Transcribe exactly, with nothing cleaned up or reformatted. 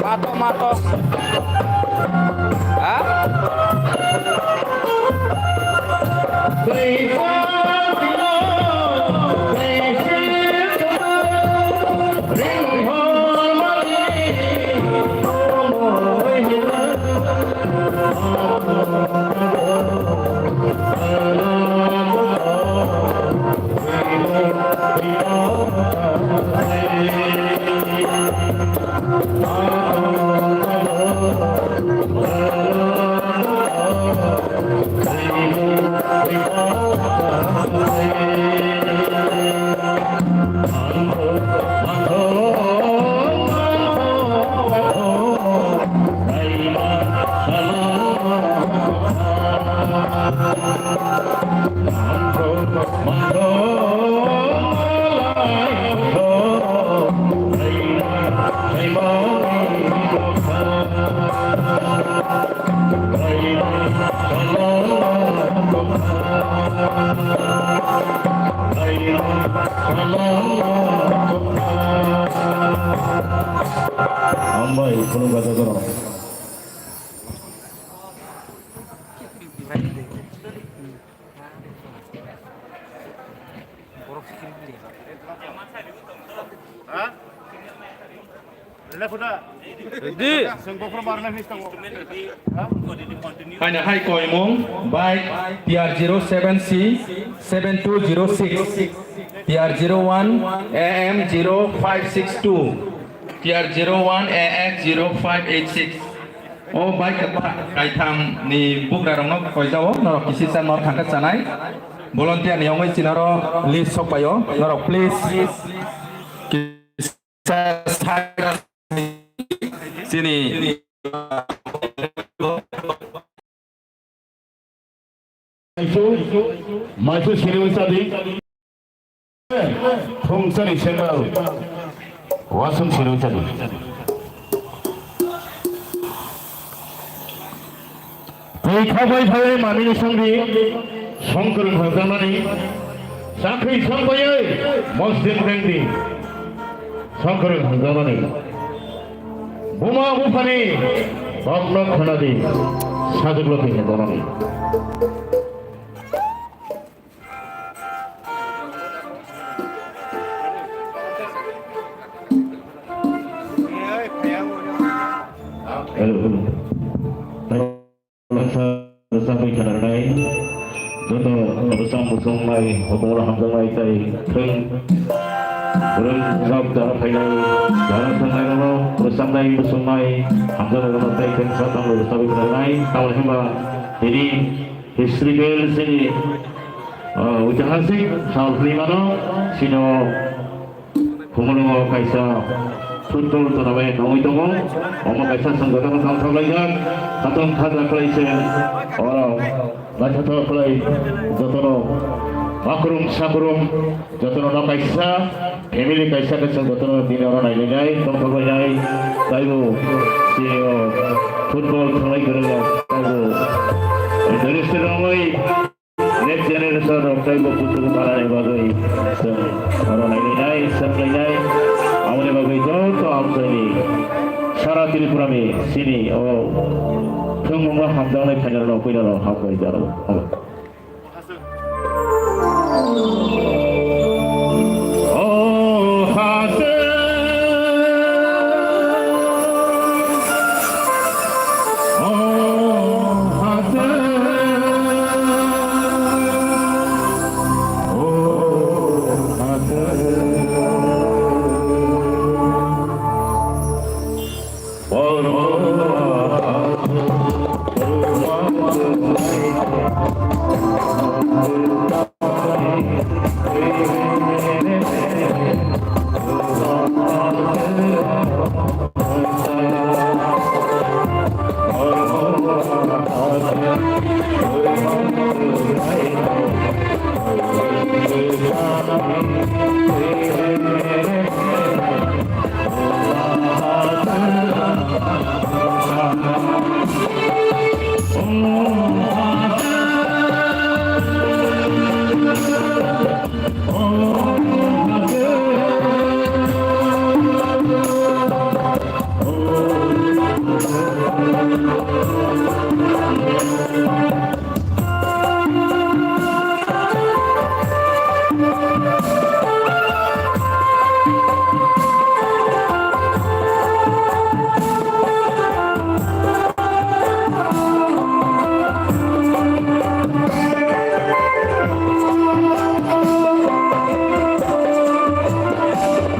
Mato, mato. Ha? Hambai, khulumkha jotono. Ready? Haino hai koimung bike T R zero seven C seven two zero six, T R zero one A M zero five six two, T R zero one A X zero five eight six. O bike kaitha-, kaitham ni bugra rokno koijao, norok kisisa nor thangkhe chanai. Volunteer ni wngwi chinaro list sokpaio, norok please kisa side chini. Maisu, maisu siri wngsa di. Thungsani sendal. Wasung siri wngsa di. Twi khabai phaiwi mamini songdi. Songkwrwng hwnjaknani. Chakri songpaiwi mosdin rengdi. Songkwrwng hwnjaknani. Buma buphani kokno khwnadi, sajwklo twi hwnjaknani. Hello, hello. Tang bwswng mai, hokoro hamjaknai tei thwng. Rwng rok jara phainai, jara thwngnairokno, bwsaknai bwswng mai, hamjaknairokno tei thwngsa tangwi bwsabwi khwnanai. Tamoni hwnba tini historical chini, ah, oitihasik sal hwnwi mano, chini o Khumulwngo kaisa football tournament wngwi tongo. Omo kaisa chwng jotono tongthok laijak. Khatung khajak khlai se oro naithothok khlai jotono makrum sakrum jotono no kaisa family kaisa khe chwng jotono tini oro nailainai tongthok lainai. Taibo chini o football thwnglai kwrwng rok taibo interested wngwi Next generation rok tei bo kuchugo manani bagwi chwng oro nailainai, swnglainai, aboni bagwi joto amchaini sara Tripura ni chini o thwngmungno hamjaknai phainarokno puinano hambai jaro.